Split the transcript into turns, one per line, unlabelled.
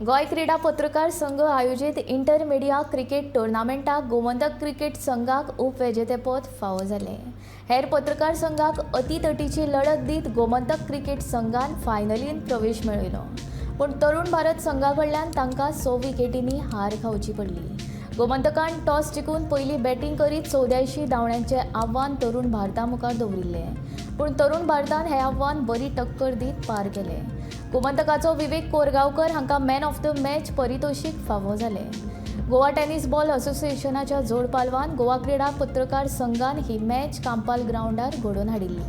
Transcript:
गोंय क्रीडा पत्रकार संघ आयोजीत इंटर मिडिया क्रिकेट टुर्नामेंटाक गोमंतक क्रिकेट संघाक उपविजेतेपद फावो जालें. हेर पत्रकार संघाक अटीतटीची लढत दीत गोमंतक क्रिकेट संघान फायनलीन प्रवेश मेळयलो, पूण तरुण भारत संघा कडल्यान तांकां 6 विकेटींनी हार खावची पडली. गोमंतकान टॉस जिखून पयली बॅटींग करीत 84 धांवड्यांचें आव्हान तरुण भारता मुखार दवरिल्लें, पूण तरुण भारतान हें आव्हान बरी टक्कर दीत पार केलें. गोमंतकाचो विवेक कोरगांवकर हांकां मॅन ऑफ the match परितोशीक फावो जालें. गोवा टेनिस बॉल असोसिएशनाच्या जोड पालवान गोवा क्रीडा पत्रकार संघान ही मॅच कांपाल ग्रावंडार घडोवन हाडिल्ली.